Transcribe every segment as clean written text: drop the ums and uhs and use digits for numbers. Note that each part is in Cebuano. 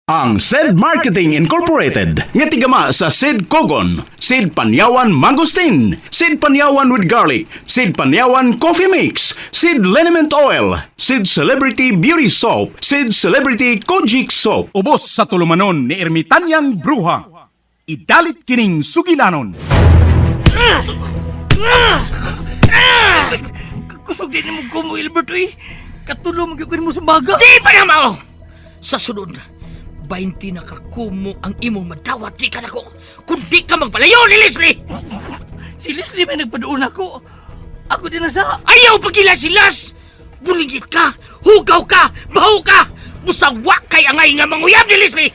Ang Said Marketing Incorporated nga tigama sa Sid Kogon, Sid Panyawan Mangosteen, Sid Panyawan with Garlic, Sid Panyawan Coffee Mix, Sid Liniment Oil, Sid Celebrity Beauty Soap, Sid Celebrity Kojic Soap. Ubos sa tulumanon ni Ermitanyang Bruha. Idalit kining sugilanon. Kusog din mo ko mo, Ilbert, uy. Katulo mo gyud mo sa baga. Di pa na mao! Sa sunod, 20 na kakumo ang imong madawat di ka nako. Kung di ka magpalayo ni Leslie! Si Leslie may nagpaduon ako. Ako din na sa... Ayaw pagila si Las! Bulingit ka! Hugaw ka! Baho ka! Busawa kay angay nga manguyab ni Leslie!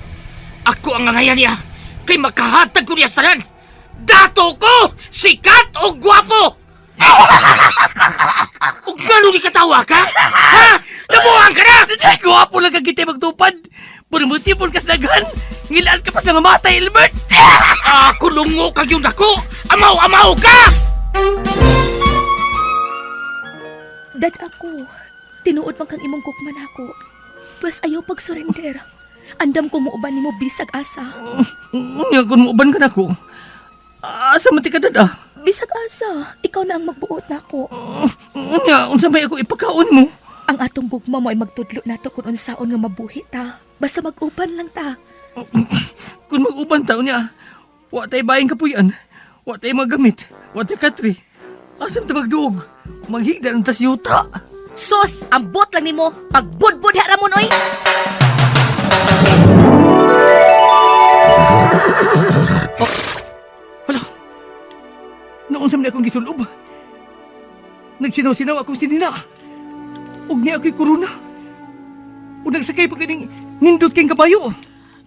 Ako ang angayan niya kay makahatag ko niya sa tanan! Dato ko! Sikat o gwapo! O gano'n katawa ka? Ha? Nabuang ka na! Ay, gwapo lang ka kita magtupad. Puro kas daghan. Ngilaan ka pa sa nga matay, Ilbert. Ako lungo kag yung dako! Amaw-amaw ka! Dad ako, tinuod man kang imong gugma nako. Pwes ayaw pag-surrender. Andam ko muuban nimo bisag asa. Unya, kung muuban ka na ko. Asa man ti ka dad, ah? Bisag asa, ikaw na ang magbuot nako. Unya, unsa may ako ipakaon mo? Ang atong gugma mo ay magtudlo nato kung unsaon nga mabuhi ta. Basta mag-uban lang ta. Kung mag-uban ta, unya, wa tay bayang kapuyan. Wa tay magamit. Wa tay katri. Asa man ta magduog? Maghigda ng tas yuta. Sos, ambot lang nimo. Pagbudbud ha ramon oy. Hala. Noon sa akong gisulob. Nagsinaw-sinaw akong sinina. Ug niya ako'y korona. Ug nagsakay pa kining nindot kayong kabayo.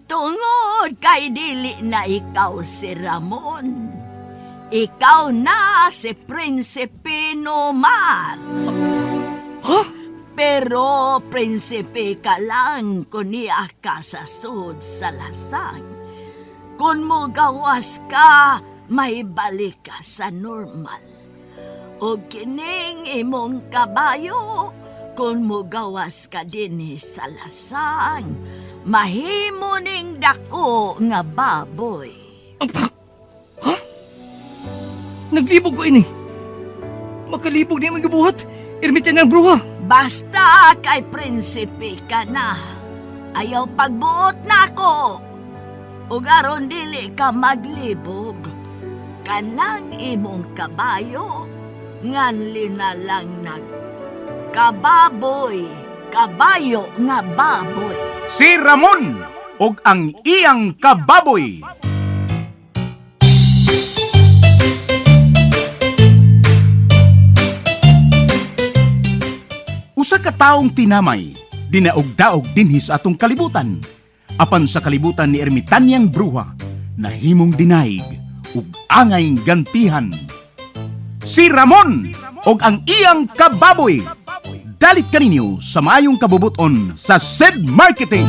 Tungod kay dili na ikaw si Ramon. Ikaw na si Prinsipe Nomar. Ha? Pero prinsipe ka lang kung niya ka sa sud sa lasang. Kung mo gawas ka, may balik ka sa normal. O kining imong kabayo, kung mo gawas ka dinhi sa lasang, mahimo ning dako nga baboy. Naglibog ko ini. Makalibog niya magibuhat. Ermitan ng bruha. Basta kay prinsipe ka na. Ayaw pagbuot na ako. Ug aron dili ka maglibog. Kanang imong kabayo, nganli na lang nag kababoy, kabayo nga baboy. Si Ramon og ang iyang kababoy. Usa ka taong tinamay, dinaog-daog dinhi sa atong kalibutan. Apan sa kalibutan ni Ermitanyang Bruha, nahimong dinaig ug angay gantihan. Si Ramon og ang iyang kababoy. Dalit kaninyo sa maayong kabubuton sa Said Marketing.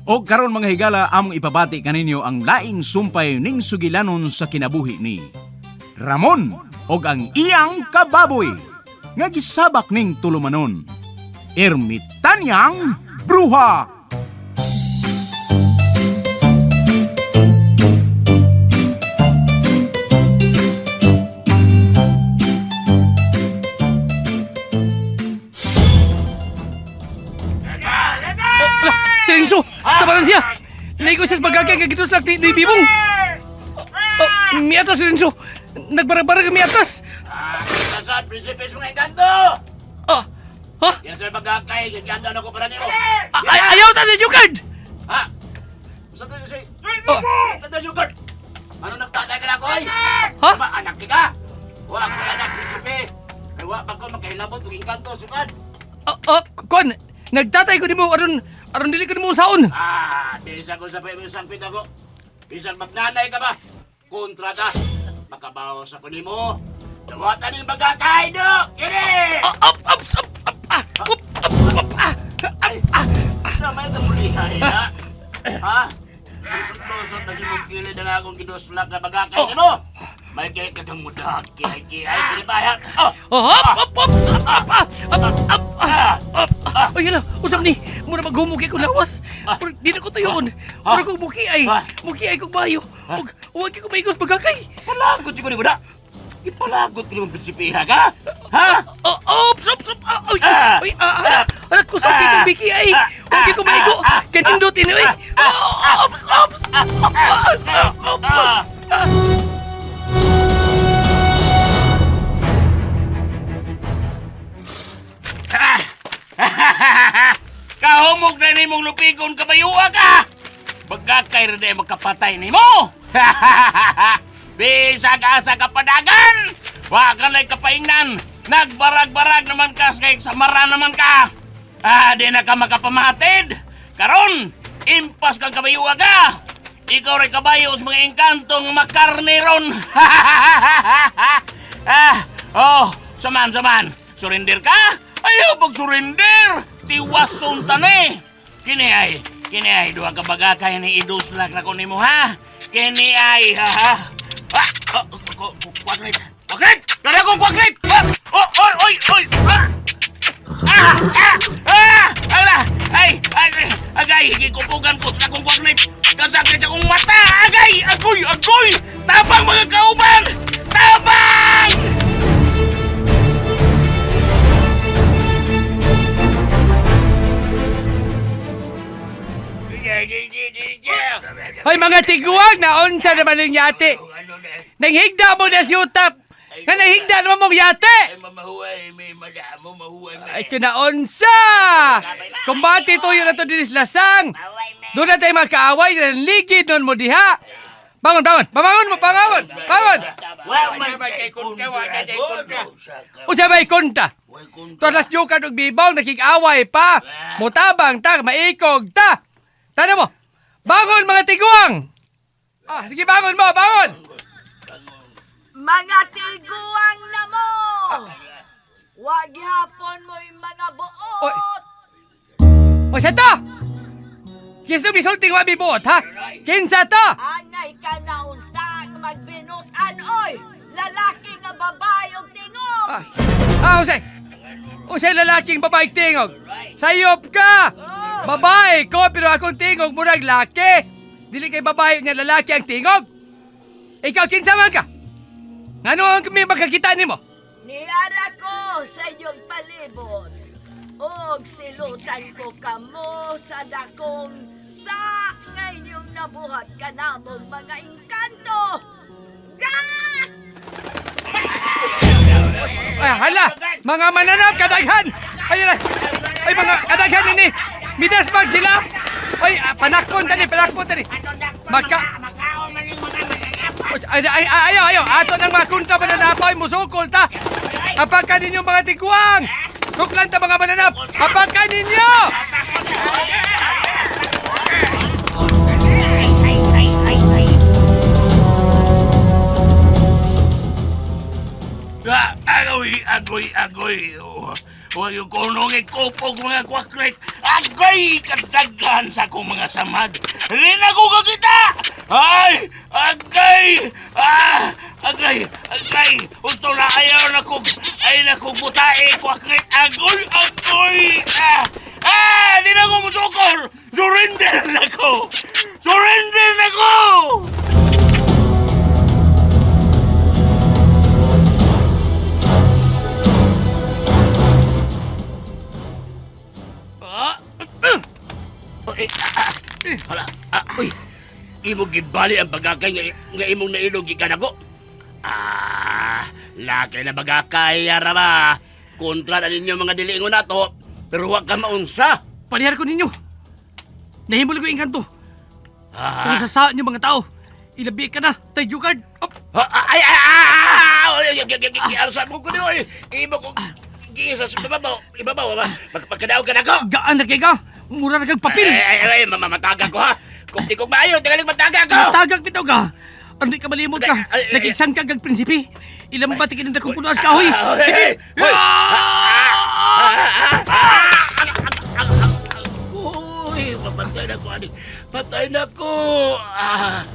O karon mga higala among ipabati kaninyo ang laing sumpay ning sugilanon sa kinabuhi ni Ramon og ang iyang kababoy nga gisabak ning tulumanon. Ermitanyang Bruha. Hala, si Renzo! Tabaran siya! Naigo siya sa bagagay nga gituslak ni Bibong. Oh, miatras si Renzo! Nagbarag-barag ang miatras! Sa prinsipe sa mga engkanto! Ah, ha? Yan sa bagakay, gaganda na ko para nimo. Ay, ayaw ta si Jukard! Ha? Sa to si Oh. Tanda Jugard. Ano nagtatay ka na ko ay? Ha? Ba anak kita? Wa ko anak prinsipe. Kay wa pa ko makahilabot og engkanto sukad. Ah, ah, kon, nagtatay ko nimo aron aron dili ko nimo saon. Ah, bisan ko sa payong pita ko. Bisan magnanay ka ba? Kontrata. Makabawas ako nimo. Dawatan yung bagakay, do! Kini! Up, up, up, up, ah, up, up, up, ah, up, ah. Na may kamulihay, ha? Ha? Lusot-lusot na imong kilid ang akong giduslak na bagakay Oh. nimo. May kay kagang mudag, kiay-kiay, kini pa, ha? Oh! Oh, up, up, up, up, up, ah, up, up, ah, up, ah. Ay, hala, usap ni, mura maghumuki ko lawas. Mura, di na ko tuyon. Mura kong muki ay, muki ay kong bayo. Ug, huwag ko maigos bagakay. Palagot ko ni mo na! Ipalagot ko ni mong prinsipiha ka? Ha? Oh, up, up, up, ah, ay, Ah. ay, ah, ah, ah, kusog ah, biki ay. Huwag ko maigo. Kanindot ini, ay. Oh, up, up, up, ah, ah, up, ah. Kahumog na nimong lupigon kabayuwa ka! Bagakay rin ay magkapatay nimo! Bisag asa ka padagan! Wa ka na'y kapaingnan! Nagbarag-barag naman ka kay samara naman ka! Ah, di na ka makapamatid! Karon, impas kang kabayuwa ka! Ikaw rin kabayo sa mga engkantong makarne ron! Ah, oh, saman, saman. Surrender ka? Ayaw pag surrender. Tiwason tani. Kini ay duha ka bagakay ni iduslak na ko nimo ha. Kini ay ha ha. Ah, oh, kwaklit. Kwaklit! Kada kong kwaklit! Ah, oh, oy, oy, oy. Ah! Ah! Ah! Ah! Ala! Ay! Ay! Ay! Agay! Gikupugan ko sa akong kwaklit! Kasakit sa akong mata! Agay! Agoy! Agoy! Tabang mga kauban! Tabang! Hoy mga tiguang, naunsa naman yung yate. Nanghigda mo na si Utap. Nga nahigda naman mong yate. Ay, mamahuay, may madamo, mahuay, may. Ay, kinaunsa! Kumbati tuyo na to dinis lasang. Doon na tayo magkaaway, nanligid nun mo diha. Bangon, bangon, babangon mo, bangon, bangon. Wa man kay kontra, wa kay kontra. Unsa may konta? Tuwas jukan og bibong, nakikaway pa. Mutabang ta, maikog ta. Tana mo, bangon mga tiguang! Ah, sige bangon mo, bangon! Mga tiguang na mo! Wag hapon mo'y mga buot! O siya to! Kisto bisulting wa bibuot, ha? Kinsa to? Angay ka na untang magbinutan, oy! Lalaki nga babae og tingog! Ah, ah usay! Usay lalaking babae tingog! Sayop ka! Babae ko, pero akong tingog murag laki! Dili kay babae niya lalaki ang tingog! Ikaw, kinsa man ka? Ngano ang kami magkakita nimo? Niara ko sa inyong palibot. Og silutan ko kamo sa dakong sa nga inyong nabuhat kanamong mga engkanto. Gak! Ay, hala! Mga mananap, kadaghan! Ay, ay, ay mga kadaghan ini! Midasmag sila! Ay, ah, panakpon tani, panakpon tani! Maka... Ay, ay, ay, ayaw, ayaw! Ato ng mga kunta mananap, ay, musukol ta! Hapakan ninyo mga tigwang! Suklan ta mga mananap! Hapakan ninyo! Ah, agoy, agoy, agoy. Oh, huwag yung kunong ikupog mga kwaklit. Agoy, kadaghan sa akong mga samad. Rin ako kakita! Ay, agay! Ah, agay, agay! Gusto na ayaw na kong, ay na kong butae, kwaklit. Agoy, agoy! Ah, ah, di na ko musukol! Surrender na ko! Surrender na ko! Ay, ah, ah, Hala, ah, uy. Imo gibali ang bagakay nga, nga imong nailog gikan ako. Ah, laki na bagakay ara ba. Kontra na ninyo mga diliingon nato, pero huwag ka maunsa. Palihar ko ninyo! Nahimol ko yung engkanto! Ah, Kung sa saan yung mga tao, ilabi ka na, tay Jukard! Op! ah, ay, ay, ay, ay, ay, ay, ay, ay, ay, mo ko niyo, ay. Imo ko giisa sa ibabaw, ibabaw, ba? Magkadaog ka na ko. Gaan na kay ka! Mura na kag papel! Ay, ay, ay, mamamataga ko ha. Kung di ko maayo, tingaling mataga ko. Matagag bitaw ka! Ano di ka malimot ka? Ay, ay, ay. Nagigsan ka kag prinsipe. Ilang ba tikin ang dakong punuas kahoy? Ay, Sige! ay, Uy, papatay na ko, ani. Patay na ko. Ah.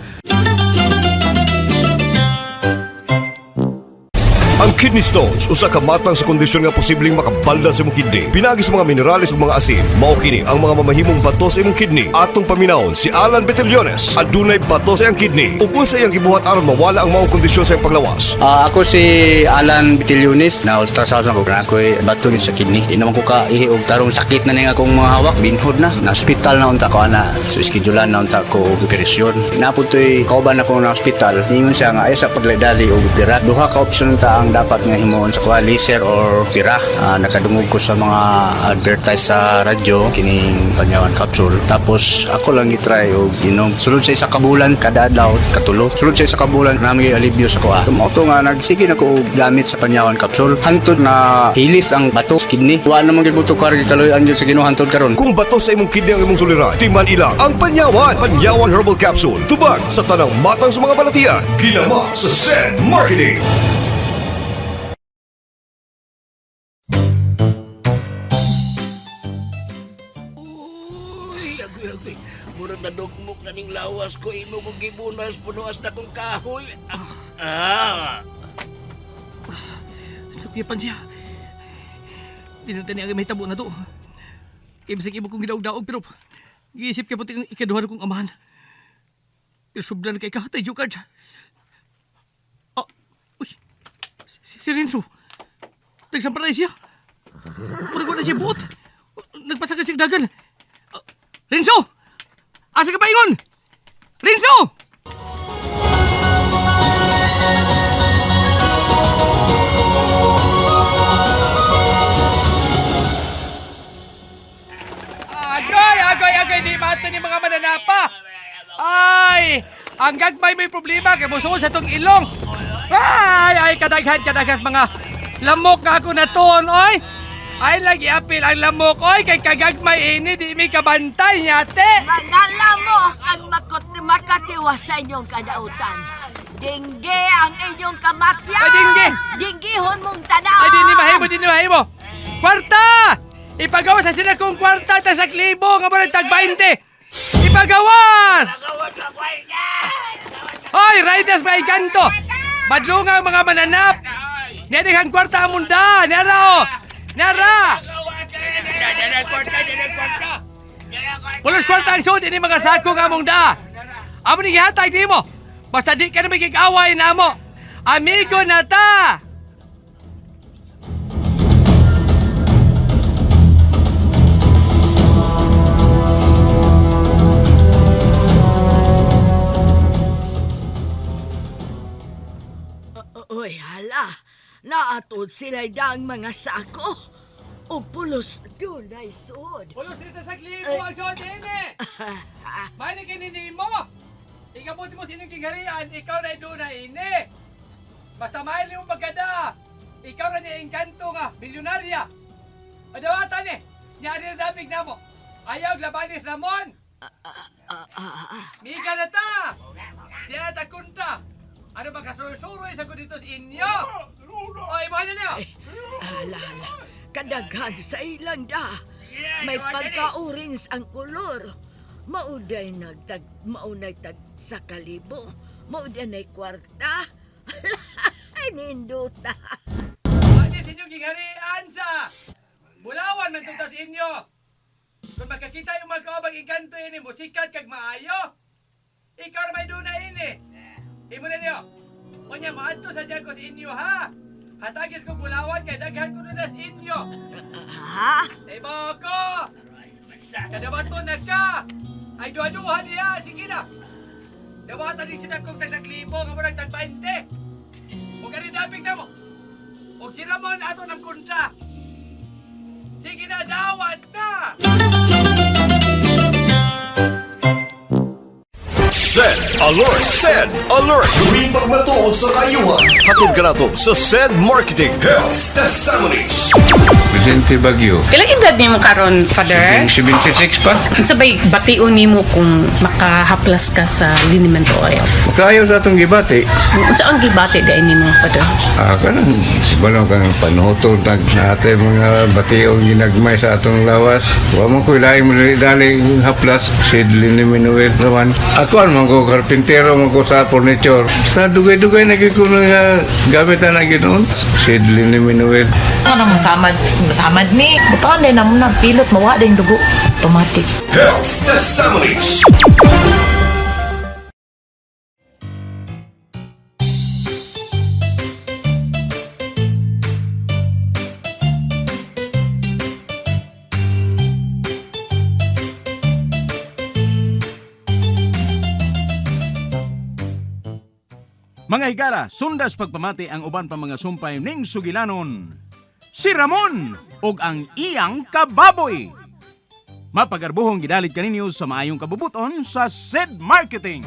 Ang kidney stones usa ka matang sa kondisyon nga posibleng makabalda sa imong kidney. Pinagi sa mga minerales ug mga asin. Mao kini ang mga mamahimong bato sa imong kidney. Atong paminawon si Alan Betellones. Adunay bato sa iyang kidney. Ug unsa iyang gibuhat aron mawala ang maong kondisyon sa iyang panglawas. Ah, ako si Alan Bitilionis na ultrasound ko na ako'y bato gid sa kidney. Di naman ko ka ihi og tarong sakit na ning akong mga hawak binhod na. Na ospital na unta ko ana, so schedulean na unta ko og operasyon. Napud to'y kauban ako na ospital. Ingon siya nga ay sa pagladali og opera. Duha ka option ta ang dapat nga himuon sa kuha, laser or opera. Ah, nakadungog ko sa mga advertise sa radyo kining Panyawan capsule. Tapos ako lang gitry og inom. Sulod sa isa ka bulan kada adlaw katulo. Sulod sa isa ka bulan nami alibyo sa kuha. Mao to nga nagsige na ko og gamit sa Panyawan capsule. Hantod na hilis ang bato sa kidney. Wa naman gyud buto kar gikaloy-an gyud sa Ginoo hantod karon. Kung bato sa imong kidney ang imong suliran, timan ilang ang Panyawan. Panyawan Herbal Capsule. Tubag sa tanang matang sa mga balatian. Ginama sa Send Marketing. Uy, agoy, agoy. Murag nadugmok na ning lawas ko. Imo kong gibunas, punuas na kong kahoy. Ah! Tukipan siya. Dinunta niya ang may tabo na to. Ibig ibo kong gidaog-daog pero giisip kay puti ang ikaduha kong amahan. Pero sobra na kay ka, tay Jukard. Ah, uy, si Rinso. Nagsamparay siya. Murag wala siya buot. Nagpasagad siyang dagan. Ah, Rinso! Asa ka ba ingon? Rinso! Agoy, agoy, agoy, di mata ni mga mananapa. Ay, ang gagmay may problema kay musuo sa tong ilong. Ay, ay, kadaghan, kadaghan mga lamok nga ako natuon, oy. Ay, lagi apil ang lamok, oy, kay kagagmay ini, di mi kabantay, yate. Mga lamok ang makatiwas sa inyong kadautan. Dingge ang inyong kamatyan. Ay, dingge. Dinggihon mong tanan. Ay, di ni mahimo, di ni mahimo. Kwarta! Ipagawas sa sila kong kwarta, tas libo, nga mo tag 20. Ipagawas! Hoy, riders may kanto! Badlunga ang mga mananap! Niya kwarta ang munda! Nara o! Nara! Pulos kwarta ang sud ini mga sako nga mong da. Amo ni gihatag nimo. Basta di ka na magigaway namo. Amigo na ta! Uy, hala. Naatod sila ang mga sako. O pulos dunay suod. Pulos nito sa klibo ang sud ini. May ni kinini mo. Ikabuti mo sa inyong kingharian, ikaw na doon na ini. Basta may mo pagkada. Ikaw na niya engkanto nga, milyonarya. Adawatan eh, niya na dapig na mo. Ayaw labanis Ramon. Miga na ta! Di na ta kunta! Ano ba kasuroy sa ko dito sa inyo? O, imuha na niyo! Hala, hala. Kadaghan sa ilang da. May pagka-orange ang kolor. Mauday nagtag, maunay tag sa kalibo. Mauday nay kwarta. Ay, nindota. Pwede sa inyong gingharian sa Bulawan man tutas inyo. Kung makakita yung mga kaobang ikanto ini, musikat kag maayo. Ikaw na may duna ini. Imo na niyo. Unya, maadto sa dyan ko sa inyo ha. Hatagis ko bulawan kay daghan ko na sa inyo. Ha? Iba ko! Kadabato na ka! Ay duha-duha niya! Sige na! Dawatan ni sila kong tagsaklibo nga murag tag 20. O karidapig na mo! O si Ramon ato ng kontra! Sige na, dawat na! Send Alert! Said Alert! Green pagmatuod sa kayuhan. Hatod ka nato sa Said Marketing Health Testimonies. Vicente Baguio. Ilang edad nimo karon, Father? 76 pa. Unsa bay bation nimo kung makahaplas ka sa liniment oil? Makayaw sa atong gibati. Unsa ang gibati diay nimo, Father? Ah, kanang balong kang panuhotong tag natin mga bationg ginagmay sa atong lawas. Wa man ko'y laing dali haplas. Sidli ni Minuel naman. Ako man ko karpintero man ko sa furniture. Sa dugay-dugay na gyud ko nga gamit na ginoon. Sidli ni Minuel. Ano masamad, masamad ni. Butangan din na muna, pilot, mawa din dugo. Automatic. Health Testimonies. Mga higala, sundas pagpamati ang uban pa mga sumpay ning sugilanon. Si Ramon ug ang iyang kababoy. Mapagarbuhong gidalit kaninyo sa maayong kabubuton sa Said Marketing.